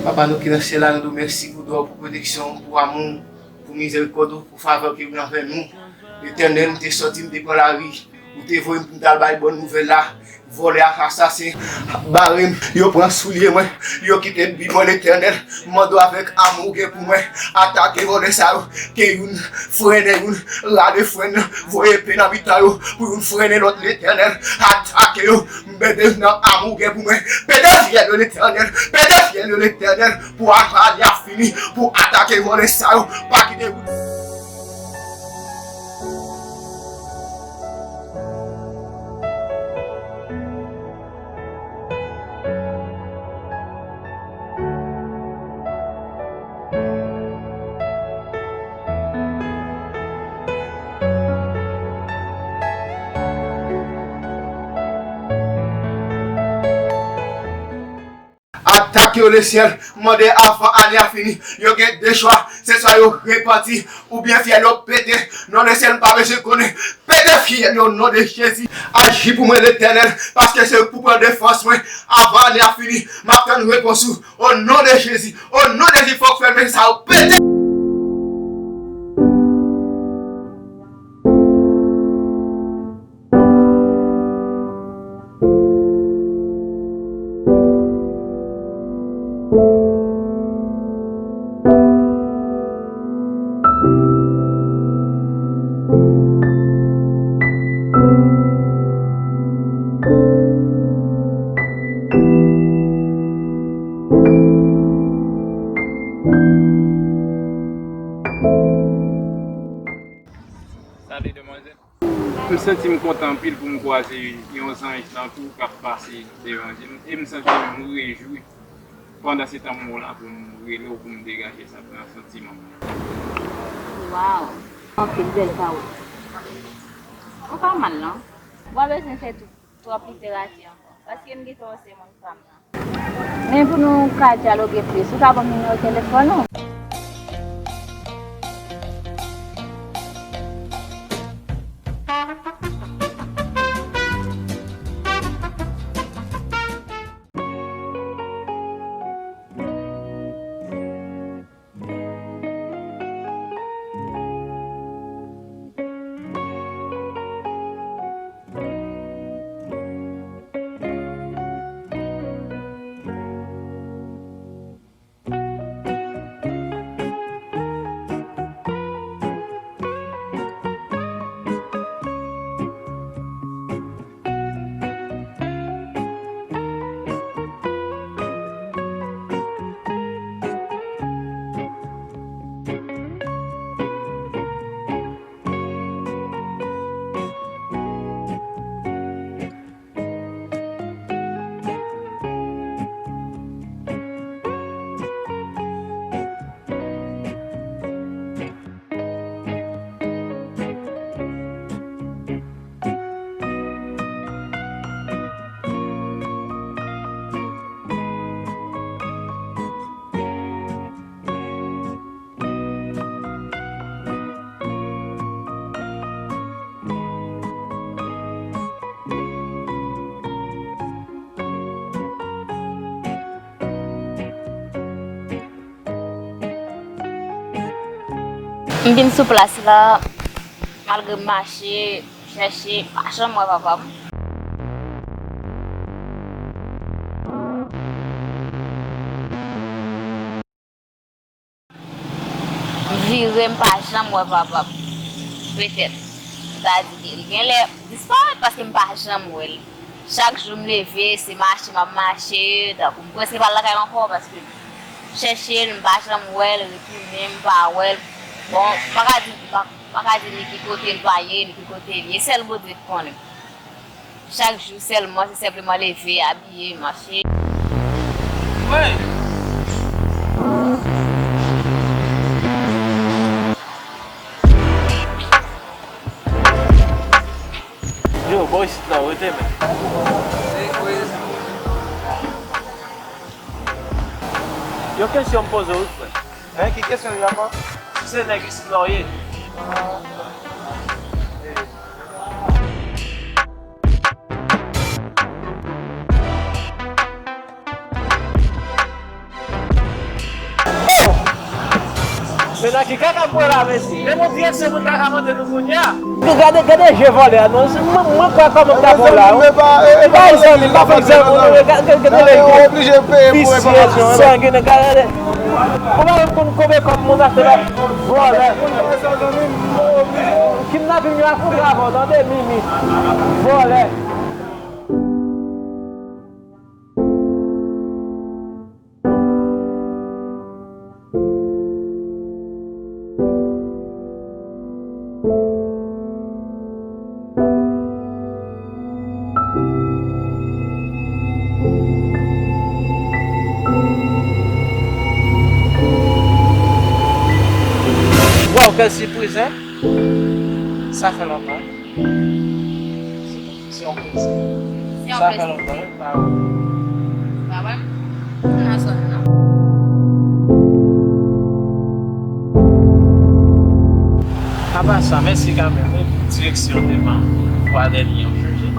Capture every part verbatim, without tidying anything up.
Papa nou ki nan syèl la, nou di w mèsi pou dwa w, pou pwoteksyon w, pou amou w, pou mizèrikòd ou, pou favè ke w gen anvè nou. Letènèl, m te sòti, m te pran lari. Ou te voye m pou m t al bay bòn nouvèl la. Vòlè ak asasen ap bare m. Yo pran soulye mwen. Yo kite bi mwen, Letènèl. M mande w avèk amou w gen pou mwen. Atake vòlè sa yo. Ke youn frennen youn. Rale fren nan. Voye epe nan mitan yo. Pou youn frennen lòt, Letènèl. Atake yo. M mande w nan amou w gen pou mwen. Pete fyèl yo, Letènèl. Pete fyèl yo, Letènèl. Pou avan ane a fini. Pou atake vòlè sa yo. Pa kite youn. Atake yo, Lesyèl, mande avan ane a fini. Yo gen de chwa, se swa yo repanti, oubyen fyèl yo pete. Non, Lesyèl, m pa bezwen konnen. Pete fyèl yo, non de Jezi. Aji pou mwen, Letènèl, paske se ou k pou pran defans mwen. Avan ane a fini, m ap tann repons ou. O non de Jezi, o non de Jezi, fòk fèmen sa yo pete. Salut, demoiselle. M santi m kontan anpil pou m kwaze yon zanj tankou w k ap pase devan je m, e m santi m rejwi. Pandansetan, m wè w la pou m rele w, pou m degaje sa nan santiman m. Waw! Anpil bèl pawòl. Ou pa mal, non. Ou pa bezwen fè tou, twòp literati ankò, paske m gentan wè se moun pa m nan. Men pou nou ka dyaloge plis, ou ka ban m nimewo telefòn ou? M vin sou plas la, malgre m mache, chèche, m pa janm wè papa m. M vire, m pa janm wè papa m. Petèt, m ta di ke l genlè disparèt paske m pa janm wè l. Chak jou m leve, se mache m ap mache, tankou m prèske pa al lakay m ankò paske m chèche l, m pa janm wè l, retounen, m pa wè l. Bon, m pa ka di, m pa, m pa ka di ni ki kote l pa ye, ni ki kote l ye. Sèl Bondye k konnen. Chak jou sèlman, se senpleman leve, abiye, mache. Wey! Yo, bò isit la, rete men. Yon kesyon m poze w wi, frè. Hein, ki kesyon li ankò? Si se nèg isit la w ye? Men nan ki kaka m pran la, mesi? Men bon direksyon moun ta ka mande nou kounye a. Gade, gade je vòlè a, non. Mwen, mwen kwè kòman m ta pran la, wi. E pa zanmi, pa fè zanmi, non, gade, gade, gade lè yo. Visye, sanginnen, gade. Ou pa menm konn konbyen kòb moun achte la. Vòlè. Kidnaping yo a kontre avè w, tande, Mimi. Vòlè. Waw, kèl sipriz, en! Sa fè lontan. Se yon plezi. Se yon plezi. Sa fè lontan, wi, m pa wè w. Pa wè m nan zòn nan. Apa sa, mèsi kanmenm, wi, pou direksyon devan vwa dènye an chanje.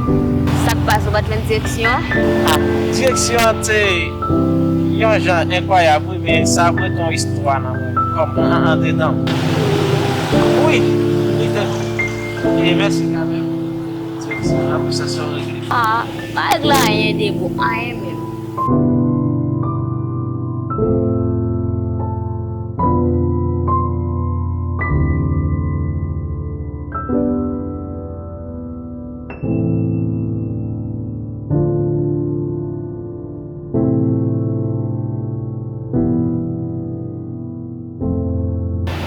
Sa k pase, ou pa t menm direksyon? Ah, direksyon an te yon jan enkwayab, wi, men sa ap rete yon istwa nan men m, kòm an, an, andedan m. Wi, li te. E mèsi kanmenm. Direksyon an, pou sa, sa w regle. Ah, pa regle anyen de bon, anyen menm.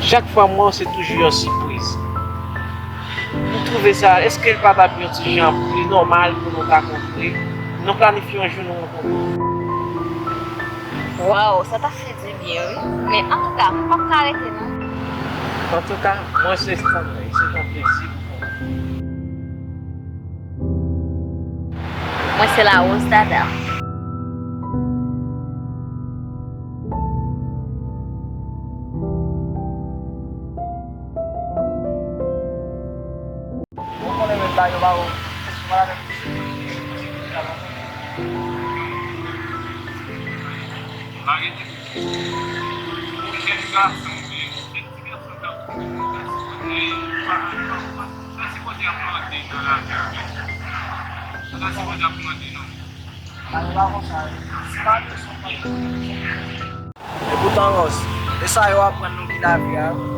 Chak fwa m wè w, se toujou yon sipriz. M twouve sa, èske l pa t ap yon ti jan pli nòmal pou nou ta kontre? Nou planifye yon jou nou rankontre. Waw, sa ta fè dibyen, wi. Men antouka, m p ap ka rete, non. Antouka, mwen se Stanley, se yon plezi pou mwen. Mwen se Larose Dada. Ou konnen men bagay yo pa bon. Jèn gason oubyen jèn ti gason k ap kouri, ou ta sipoze, ou ta sipoze ap mande nan lavi a, men. Ou ta sipoze ap mande nan. Bagay pa konsa, se pa leson. Epoutan, Rose, e sa yo aprann nou ki lavi a, wi.